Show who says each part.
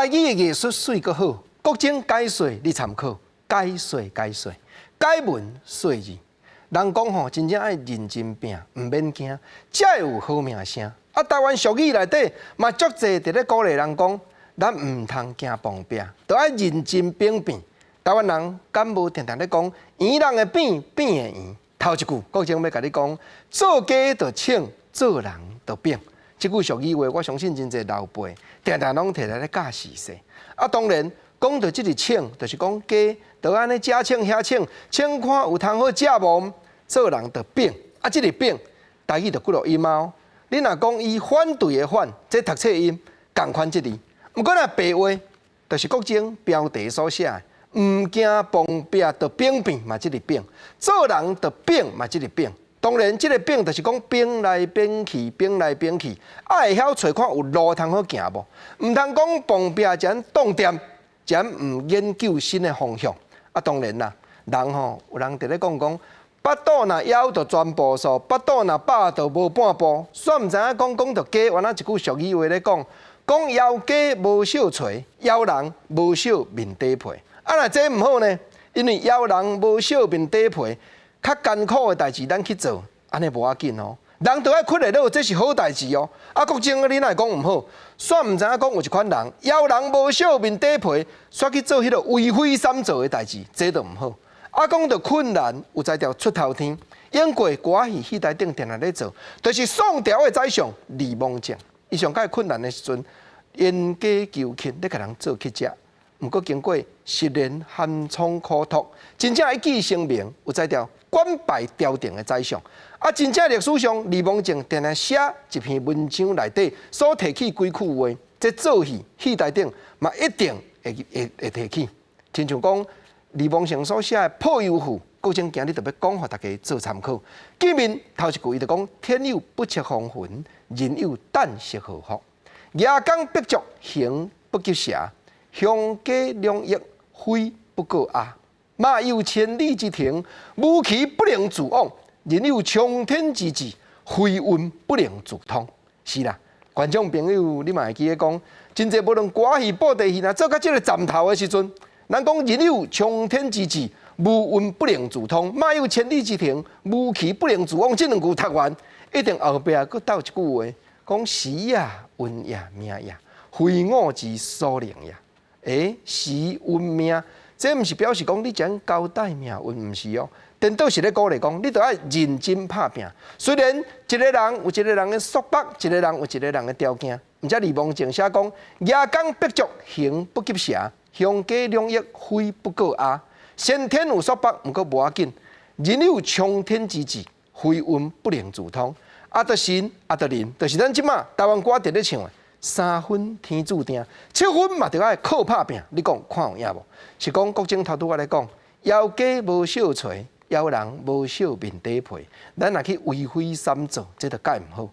Speaker 1: 台語的藝術媠閣好，國政解說你參考，解說解說，解文說字。人講吼，真正愛認真拼，毋免驚，才會有好名聲。啊，台灣俗語內底嘛足濟佇咧鼓勵人講，咱毋通驚碰壁，著愛認真拼拼。台灣人敢無定定咧講，圓人會扁，扁會圓。頭一句，國政欲共你講，做雞就衝，做人就反。這句俗語話，我相信真濟老輩定定攏提來咧教序細。啊，當然講著這个衝，就是講雞，就按呢遮衝遐衝，衝看有通好食無？做人就反，啊，這个反，台語就幾落音哦。你若講伊反對的反，這讀冊音仝款這字。毋過若白話，就是國政標題所寫的，毋驚碰壁就反變嘛，這个反，做人就反嘛，這个反。當然，這个反就是講反來反去，反來反去，啊會曉揣看有路通好行無？毋通講碰壁才當店，才毋研究新的方向。啊，當然啦，人吼有人佇咧講講，腹肚若枵就全部素，腹肚若飽就無半步。煞毋知影講講著雞，原來一句俗語話咧講，講枵雞無惜槌，枵人無惜面底皮。啊，若這毋好呢？因為枵人無惜面底皮，較艱苦的代誌咱去做，按呢無要緊哦。人著愛困會落，這是好代誌哦。啊，國政你若會講毋好，煞毋知影講有一款人，枵人無惜面底皮，煞去做彼个為非三做的代誌，這就毋好。啊，講著困難有才調出頭天，演過歌仔戲戲台頂定定咧做，就是宋朝的宰相李蒙正，伊上蓋困難的時陣，嚴加求乞咧共人做乞食。毋過經過10年寒窗苦讀，真正一舉成名，有才調官拜朝廷的宰相。啊，真正歷史上李蒙正定定寫一篇文章內底所提起幾句話，這做戲戲台頂嘛一定會會會提起。親像講李蒙正所寫的《破憂賦》，國政今日特別講予大家做參考。見面頭一句伊就講：天有不測風雲，人有旦夕禍福。牙罡筆足，行不及蛇。雄雞兩翼，飛不過鴨。馬有千里之程，無騎不能自往。人有衝天之志，非運不能自通。是啦，觀眾朋友，你嘛會記得講，真濟無論歌戲、布袋戲，若做到這个站頭的時陣，人講人有衝天之志，無運不能自通；馬有千里之程，無騎不能自往。這兩句讀完，一定後壁閣鬥一句話，講時也，運也，命也，非我之所能也。欸，時運命，這毋是表示講你怎交代命運，毋是哦。顛倒是咧鼓勵講，你著愛認真拍拚。雖然一个人有一个人的束縛，一个人有一个人的條件。毋才李蒙正寫講：牙罡筆足，行不及蛇；雄雞兩翼，飛不過鴨。先天有束縛，毋過無要緊。人有衝天之志，非運不能自通。啊，著神，啊，著人，就是咱這馬台灣歌佇咧唱的。三分天注定，七分嘛著愛靠拍拚。你講看有影無？是講國政頭拄仔咧講，枵雞無惜槌，枵人無惜面底皮。咱若去為非三做，這就蓋毋好。